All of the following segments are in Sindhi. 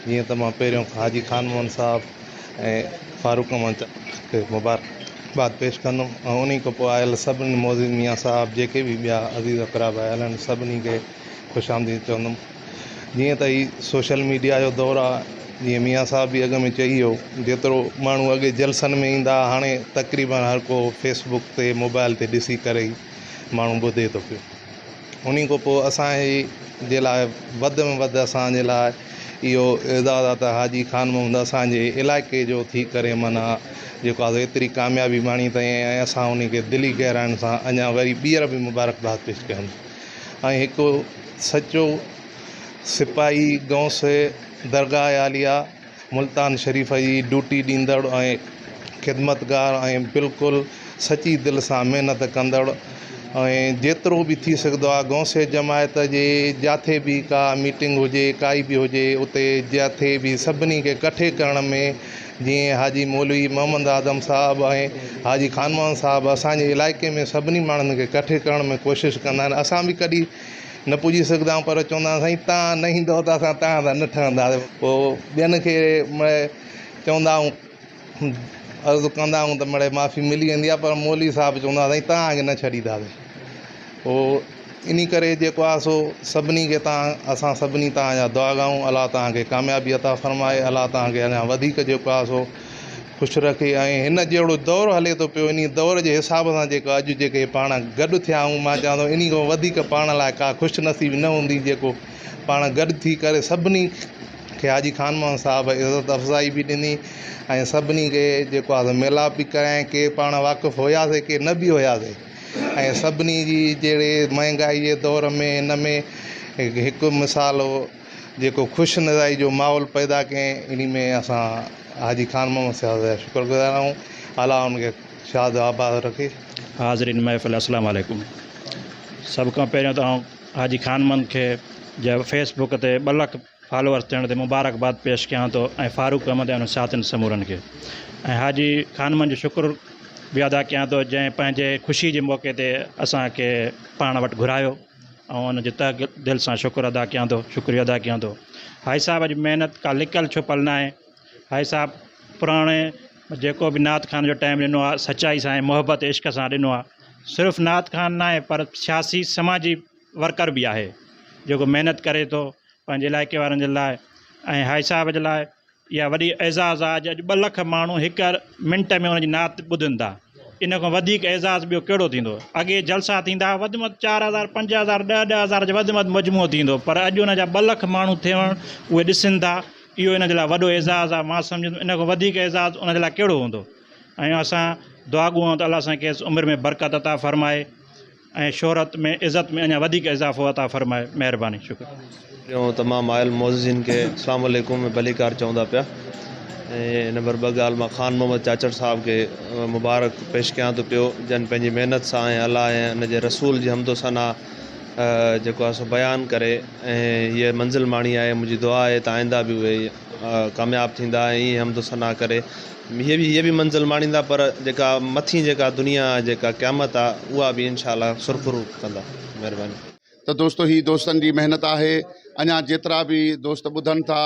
جيئن ته مان پهريون حاجي خان محمد صاحب ۽ فاروق احمد کي مبارڪباد پيش ڪندم ۽ انهي کان پوء آيل سڀني معزز ميان صاحب جيڪي به ٻيا عزيز اقرب آيل آهن سڀني کي خوش آمديد چوندم جيئن ته هي سوشل ميڊيا جو دور آهي جيئن ميان صاحب به اڳ ۾ چئي ويو جيترو ماڻهو اڳي جلسن ۾ ايندا هئا هاڻي تقريبن هر ڪو فيس بڪ تي موبائل تي ڏسي ڪري ئي ماڻهو ٻڌي ٿو پيو انهي کان پوء اسان جي لاء وڌ ۾ وڌ اسان جي لاء اهو اعزاز آهي ته حاجي خان محمد اسان جي علائقي جو ٿي ڪري معنيٰ جيڪو آهي ايتري ڪاميابي ماڻي اٿئي ۽ اسان انهي کي دلي گهراين سان اڃا وري ٻيهر به مبارڪباد پيش ڪيون ۽ هڪ سچو سپاهي غوث درگاهه عاليه ملتان شريف جي ڊيوٽي ڏيندڙ ۽ خدمتگار ۽ بلڪل سچي دل سان محنت ڪندڙ ۽ جيترو به ٿي سگهندو آهي غوث جماعت جي جاٿي به ڪا ميٽنگ هجي ڪائي به هجي اتي جاٿي به سڀني کي ڪٺي ڪرڻ ۾ جيئن حاجي مولوي محمد آدم صاحب ۽ حاجي خان محمد صاحب اسان جي علائقي ۾ سڀني ماڻهن کي ڪٺي ڪرڻ ۾ ڪوشش ڪندا آهن اسان به ڪڏهن نه پڄي سگهندا آهيون پر چوندا آهن سائين تان نه ايندؤ ته اسان تان سان نه ٺهنداسين پوء ٻين کي مڙئي چوندا آهيون عرض ڪندا آهيون ته مڙئي معافي ملي ويندي آهي پر مولوي صاحب چوندا آهن سائين تان کي نه ڇڏينداسين پوء ان ڪري جيڪو آهي سو سڀني کي تان اسان سڀني تان جا دعا گائون الله تان کي ڪاميابي عطا فرمائي الله تان کي اڃا وڌيڪ جيڪو آهي سو خوش رکي ۽ هن جهڙو دور هلي ٿو پيو انهي دور جي حساب سان جيڪو اڄ جيڪي پاڻ گڏ ٿيا آهيون مان چوان ٿو انهي کان وڌيڪ پاڻ لاء ڪا خوش نصيبي نه هوندي جيڪو پاڻ گڏ ٿي ڪري سڀني کي حاجي خان محمد صاحب عزت افزائي به ڏني ۽ سڀني کي جيڪو آهي سو ميلاپ به ڪرايائين ڪي پاڻ واقف هياسي ڪي نه به هياسي ۽ سڀني جي جهڙي مهنگائي جي دور ۾ هن ۾ هڪ مثال هو جيڪو خوش نظاري جو ماحول پيدا ڪيائين انهي ۾ اسان حاجي خان محمد صاحب جا شڪر گذار آهيون الله ان کي شاد و آباد رکي. حاضرين محفل السلام عليڪم سڀ کان پهريون ته آئون حاجي خان محمد کي جا فيس بڪ تي ٻه لک فالوورس ٿيڻ تي مبارڪ باد پيش ڪيان ٿو ۽ فاروق احمد ۽ انهن ساٿين سمورن کي ۽ حاجي خان محمد جو شڪر به ادا ڪيان ٿو جنهن پنهنجي خوشي جي موقعي تي اسان کي پاڻ وٽ گهرايو آئون ان جو تهه دل سان شڪر ادا ڪيان ٿو شڪريو ادا ڪيان ٿو حاجي صاحب جي محنت ڪا لڪل ڇپل ناهي حاجي صاحب پراڻي جيڪو به نعت خان جو ٽائيم ڏنو آهي سچائي سان ۽ محبت عشق سان ڏنو آهي صرف نعت خان ناهي پر سياسي سماجي ورڪر به آهي جيڪو محنت ڪري ٿو پنهنجي علائقي وارن جي لاء ۽ حاجي صاحب جي لاء اها وڏي اعزاز آهي جو اڄ ٻه لک ماڻهو هڪ منٽ ۾ ان جي نعت ٻڌن ٿا ان کان وڌيڪ اعزاز ٻيو ڪهڙو ٿيندو اڳي جلسا ٿيندا هئا وڌ ۾ وڌ 4000 5000 ڏهه 10000 جو وڌ ۾ وڌ مجموعو ٿيندو پر اڄ ان جا ٻه لک ماڻهو ٿيڻ اهي ڏسن ٿا اهو ان جي لاء وڏو اعزاز آهي مان سمجهندس ان کان وڌيڪ اعزاز ان جي لاء ڪهڙو هوندو ۽ اسان دعا گو آهيون ته الله سائين کيس عمر ۾ برڪت عطا فرمائي ۽ شهرت ۾ عزت ۾ اڃا وڌيڪ اضافو عطا فرمائي مهرباني شڪر. ٽيون تمام آيل معززين کي اسلام عليڪم ۽ ڀليڪار چئون ٿا پيا ۽ نمبر ٻه ڳالهه مان خان محمد چاچڙ صاحب کي مبارڪ پيش ڪيان ٿو پيو جن پنهنجي محنت سان ۽ الله ۽ ان جي رسول جي حمد و ثنا جيڪو آهي سو بيان ڪري ۽ هيء منزل ماڻي آهي منهنجي دعا آهي ته آئنده به اهي ڪامياب ٿيندا ۽ ائين حمد و ثنا ڪري هيء به هيء به منزل ماڻيندا پر جيڪا مٿين جيڪا دنيا آ جيڪا قيامت آ اها به انشاء الله سرخرو ڪندا مهرباني. ته دوستو هي دوستن جي محنت آهي اڃا جيترا به دوست ٻڌن ٿا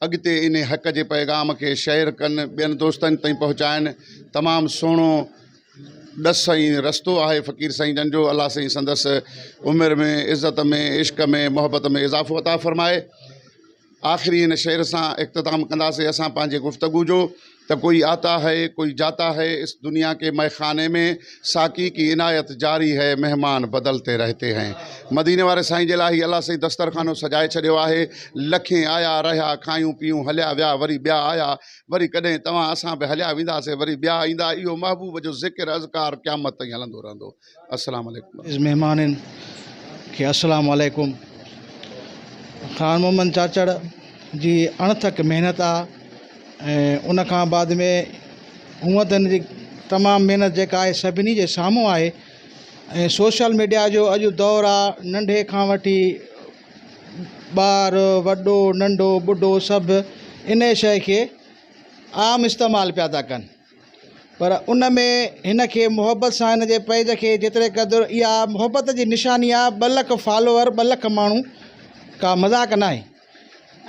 اڳتي انهي حق جي پيغام کي شيئر ڪن ٻين دوستن تائين پهچائن تمام سهڻو ڏس ۽ رستو آهي فقير سائين جن جو الله سائين سندس عمر ۾ عزت ۾ عشق ۾ محبت ۾ اضافو عطا فرمائي آخري هن شعر سان اختتام ڪنداسين اسان پنهنجي گفتگو جو ته ڪوئي آتا هي ڪوئي جاتا هي اس دنيا ڪي مئي خاني ۾ ساقي ڪي عنايت جاري هي مهمان بدلتي رهتي هين مديني واري سائين جي لاء هي الله سائين دسترخانو سجائي ڇڏيو آهي لکين آيا رهيا کايون پيون هليا ويا وري ٻيا آيا وري ڪڏهن توهان اسان به هليا وينداسين وري ٻيا ايندا اهو محبوب جو ذڪر اذڪار قيامت تائين هلندو رهندو السلام عليڪم. عزيز مهمانن کي السلام عليڪم خان محمد چاچڙ جي اڻٿڪ محنت آ ۽ ان کان بعد ۾ هونء ته هن جي تمام محنت جيڪا آهي سڀني جي سامهون آهي ۽ سوشل ميڊيا جو اڄ دور آ ننڍي کان وٺي ٻار وڏو ننڍو ٻڍو سڀ ان شيء کي عام استعمال پيا ٿا ڪن پر ان ۾ هن کي محبت سان هن جي پيج کي جيتري قدر اها محبت جي نشاني آهي ٻه لک فالوور ٻه لک ماڻهو ڪا مذاق ناهي.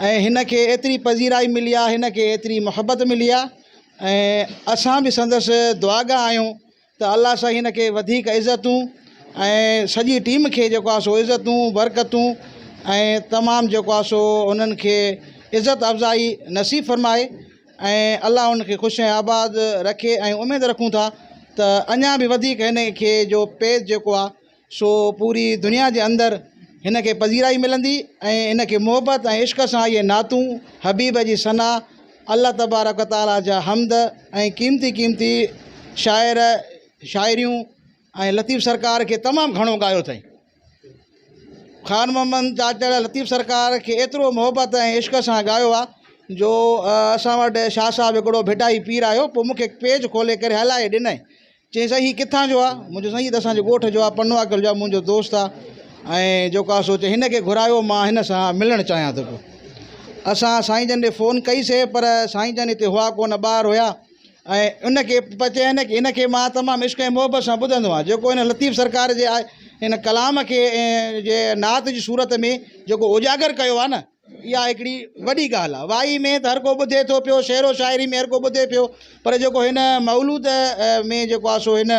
۽ هن کي ايتري پذيرائي ملي آهي هن کي ايتري محبت ملي آهي ۽ اسان به سندس دعاگا آهيون ته الله سائين هن کي وڌيڪ عزتون ۽ سڄي ٽيم کي جيڪو آهي سو عزتون برڪتون ۽ تمام جيڪو آهي سو انهن کي عزت افزائي نصيب فرمائي ۽ الله انهن کي خوش ۽ آباد رکي ۽ اميد رکون ٿا ته اڃا به وڌيڪ هن کي جو پيج جيڪو آهي سو پوري دنيا جي اندر هن کي پذيرائي ملندي ۽ هن کي محبت ۽ عشق سان اهي نعتون حبيب جي ثنا الله تبارڪ و تعاليٰ جا حمد ۽ قيمتي قيمتي شاعر شاعريون ۽ لطيف سرڪار کي تمام گهڻو ڳايو اٿائين. خان محمد چاچڙ لطيف سرڪار کي ايترو محبت ۽ عشق سان ڳايو آهي جو اسان وٽ شاهه صاحب هڪڙو ڀٽائي پير آيو پوء مون کي پيج کولي ڪري هلائي ڏنائين چيائين سائين هي ڪٿان جو آ؟ مون چيو سائين هي ته اسان جي ڳوٺ جو آ پنوعاقل جو آ منهنجو دوست آ ۽ جيڪو آ سو چي هن کي گهرايو مان هن سان ملڻ چاهيان ٿو پيو. اسان سائين جن ڏي فون ڪئي سي پر سائين جن هتي هئا ڪونه ٻاهر هيا ۽ ان کي چيائين ڪي هن کي مان تمام عشق ۽ محبت سان ٻڌندو آهيان جيڪو هن لطيف سرڪار جي هن ڪلام کي جي نعت جي صورت ۾ جيڪو اجاگر ڪيو آ نه اها هڪڙي وڏي ڳالهه آهي. وائي ۾ ته هر ڪو ٻڌي ٿو پيو، شعر و شاعري ۾ هر ڪو ٻڌي پيو، پر جيڪو هن مولود ۾ جيڪو آهي سو هن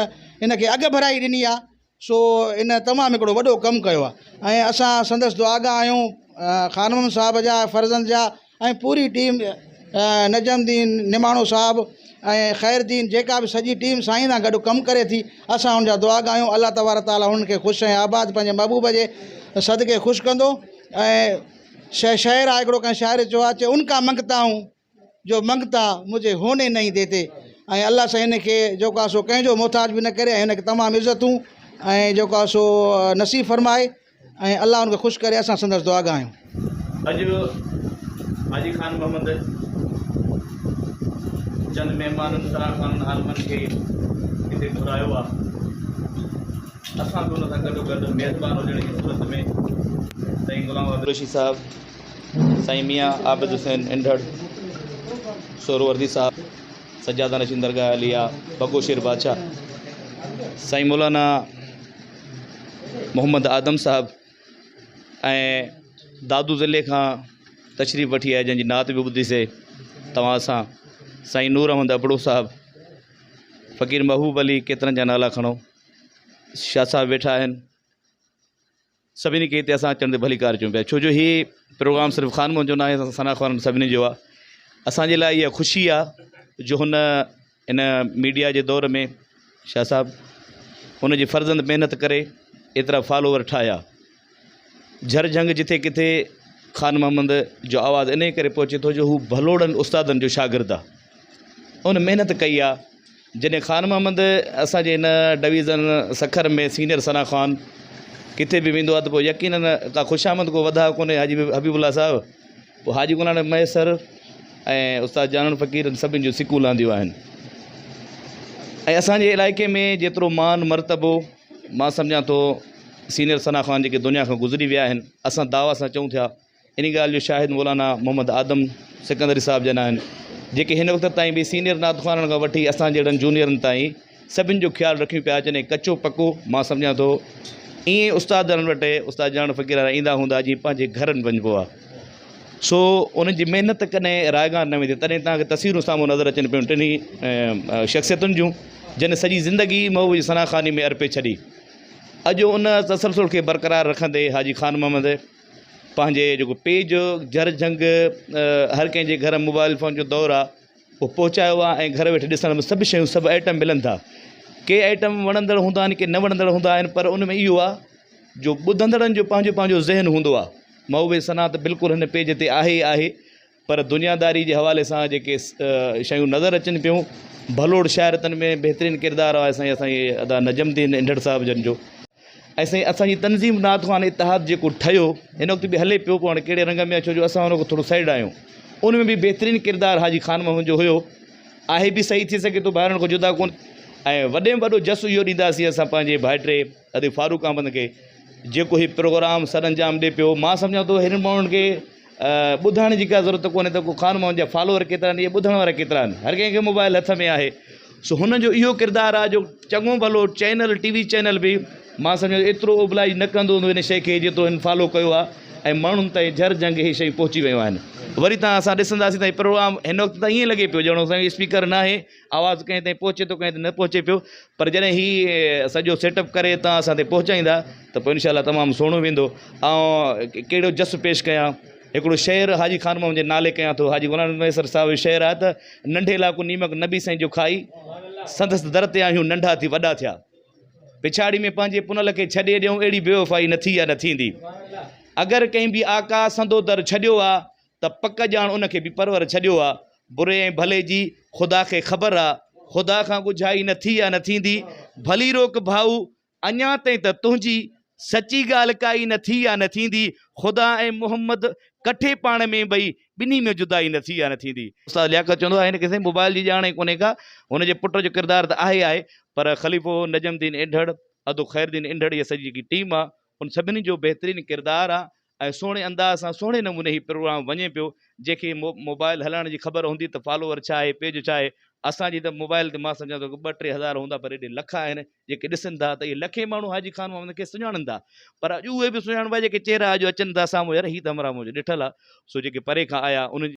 هن کي اڳڀرائي ڏني آهي، سو ان تمام هڪڙو وڏو ڪم ڪيو آهي ۽ اسان سندس دعاگا آهيون خان محمد صاحب جا فرزند جا ۽ پوري ٽيم نجم الدين نماڻو صاحب ۽ خير الدين جيڪا به سڄي ٽيم سائين سان گڏ ڪم ڪري ٿي اسان ان جا دعاگا آهيون الله تبارڪ تعاليٰ انهن کي خوش ۽ آباد پنهنجي محبوب جي صدقي خوش ڪندو. ۽ شعر آهي هڪڙو ڪنهن شاعر چيو آهي چي ان کا منگتا هون جو منگتا مجهي هوني نهين ديتي ۽ الله سائين هن کي جيڪو آهي سو ڪنهن جو محتاج به نه ڪري ۽ هن کي تمام عزتون ۽ جيڪو آهي سو نصيب فرمائي ۽ الله هن کي خوش ڪري اسان سندس دعاگا آهيون. اڄ حاجي خان محمد چند مهمانن سان خانن عالمن کي هتي گهرايو آهي. اسان به ان سان گڏو گڏ ميزبان هجڻ جي صورت ۾ سائين غلام عبدالرشيد صاحب، سائين ميان عابد حسين انڍڙ، سهروردي صاحب، سجاده نشين درگاهه عليه، بگو شير بادشاهه، سائين مولانا محمد آدم صاحب ۽ دادو ضلعي کان تشريف وٺي آيا جنهن جي نعت به ٻڌي سي توهان سان سائين نور احمد ابڙو صاحب، فقير محبوب علي ڪيترن جا نالا کڻو. شاهه صاحب ويٺا آهن سڀني کي هتي اسان اچڻ تي ڀليڪار چئون پيا ڇو جو هي پروگرام صرف خان منهنجو ناهي ثنا خوان سڀني جو آهي اسانجي لاء اها خوشي آهي جو هن ان ميڊيا جي دور ۾ شاهه صاحب هن جي فرزند محنت ڪري ايترا فالوور ٺاهيا جھر جھنگ جٿي ڪٿي خان محمد جو آواز انهي ڪري پهچي ٿو جو هو ڀلوڙن استادن جو شاگرد آ ان محنت ڪئي آ جڏهن خان محمد اسان جي هن ڊويزن سکر ۾ سينئر ثنا خان ڪٿي به ويندو آ ته پوء يقينن ڪا خوشامد ڪو وڌاء ڪونهي حاجي حبيب الله صاحب پوء حاجي غلام مهيسر ۽ استاد جانڻ فقير سڀني جون سڪون لهنديون آهن ۽ اسان جي علائقي ۾ جيترو مان مرتبو مان سمجهان ٿو سينئر ثنا خان جيڪي دنيا کان گذري ويا آهن اسان دعويٰ سان چئون ٿيا ان ڳالهه جو شاهد مولانا محمد آدم سڪندري صاحب جن آهن جيڪي هن وقت تائين به سينئر نعت خوانن کان وٺي اسان جهڙن جونيئرن تائين سڀن جو خيال رکيون پيا اچن ۽ ڪچو پڪو مان سمجهان ٿو ائين استادن وٽ استاد جانڻ فقير وارا ايندا هوندا جيئن پنهنجي گهرن وڃبو آهي سو انهن جي محنت ڪڏهن رائگان نه ويندي تڏهن توهان کي تصويرون سامهون نظر اچن پيون ٽنهي شخصيتن جون جن سڄي زندگي محبوب جي ثنا خواني ۾ ارپي ڇڏي. اڄ ان تسلسل کي برقرار رکندي حاجي خان محمد پنهنجي جيڪو پيج جھر جھنگ هر ڪنهن جي گھر موبائل فون جو دور آ اهو پهچايو آ ۽ گھر ويٺي ڏسڻ ۾ سڀ شيون سڀ آئٽم ملن ٿا ڪي آئٽم وڻندڙ هوندا آهن ڪي نه وڻندڙ هوندا آهن پر ان ۾ اهو آ جو ٻڌندڙن جو پنهنجو پنهنجو ذهن هوندو آ محبوب ثنا ته بلڪل هن پيج تي آهي ئي آهي پر دنياداري جي حوالي سان جيڪي شيون نظر اچن پيون ڀلوڙ شاعر تن ۾ بهترين ڪردار آهي سائين اسان جي ادا نجم الدين انڍڙ صاحب جن جو ۽ سائين اسان جي تنظيم نعت خوان اتحاد جيڪو ٺهيو هن وقت به هلي پيو پوء هاڻي ڪهڙي رنگ ۾ آهي ڇو جو اسان ان کان ٿورو سائيڊ آهيون ان ۾ به بهترين ڪردار حاجي خان محمد جو هيو آهي به صحيح ٿي سگهي ٿو ڀائرن کان جدا ڪون ۽ وڏي ۾ وڏو جس اهو ڏينداسين اسان پنهنجي ڀائٽي ادي فاروق احمد کي جيڪو هي پروگرام سر انجام ڏي پيو مان سمجهان ٿو هنن ماڻهن کي ٻڌائڻ جي ڪا ضرورت ڪونهي ته ڪو خان محمد جا فالوور ڪيترا آهن يا ٻڌڻ وارا ڪيترا آهن هر ڪنهن کي موبائل هٿ ۾ آهي سو هن جو اهو ڪردار آهي جو چڱو ڀلو چينل ٽي وي چينل به مان سمجهان ٿو ايترو اوبلائج نه ڪندو هوندو ان شيء کي جيترو هن فالو ڪيو آهي ۽ ماڻهن تائين جھر جھنگ اهي شيون پهچي ويون آهن. وري تان اسان ڏسنداسين ته هي پروگرام هن وقت ته ائين لڳي پيو ڄڻ سائين اسپيڪر ناهي آواز ڪنهن تائين پهچي ٿو ڪنهن تائين نه پهچي پيو پر جڏهن هي سڄو سيٽ اپ ڪري تان اسان تائين پهچائيندا ته پوء انشاء الله تمام سهڻو ويندو. آئون ڪهڙو جس پيش ڪيان هڪڙو شعر حاجي خان محمد جي نالي ڪيان ٿو حاجي غلام مهيسر صاحب جو شعر آهي ته ننڍي لاڪو نيمڪ نبي سائين جو کائي سندس در تي آهيون ننڍا ٿي وڏا ٿيا پڇاڙي ۾ پنهنجي پنهل کي ڇڏي ڏيون اهڙي بيوفائي نه ٿي يا نه ٿيندي اگر ڪنهن به آقا سندو در ڇڏيو آ ته پڪ ڄاڻ ان کي به پرور ڇڏيو آ بري ۽ ڀلي جي خدا کي خبر آ خدا کان ڳجهائي نه ٿي يا نه ٿيندي ڀلي روڪ ڀائو اڃا تائين ته تنهنجي سچي ڳالهه ڪائي نه ٿي يا نه ٿيندي خدا ۽ محمد ڪٺي پاڻ ۾ ٻئي ٻنهي ۾ جدائي نه ٿي يا نه ٿيندي. استاد لياقت چوندو آهي هن کي سائين موبائل جي ڄاڻ ئي ڪونهي ڪا هن جي پٽ جو ڪردار ته آهي آهي پر خليفو نجم الدين انڍڙ ادو خير الدين انڍڙ هي سڄي جيڪي ٽيم آ ان سڀني جو بهترين ڪردار آ ۽ سهڻي انداز سان سهڻي نموني هي پروگرام وڃي پيو جنهن کي موبائل هلائڻ جي خبر هوندي ته فالوور ڇا آهي پيج ڇا آهي اسان جي ته موبائل تي مان سمجهان ٿو ٻه ٽي هزار هوندا پر ايڏي لک آهن جيڪي ڏسن ٿا ته اهي لکين ماڻهو حاجي خان محمد کي سڃاڻن ٿا پر اڄ اهي به سڃاڻبا جيڪي چهرا اڄ اچن ٿا سامهون يار هي ته همراهه منهنجو ڏٺل آهي سو جيڪي پري کان آيا انهن.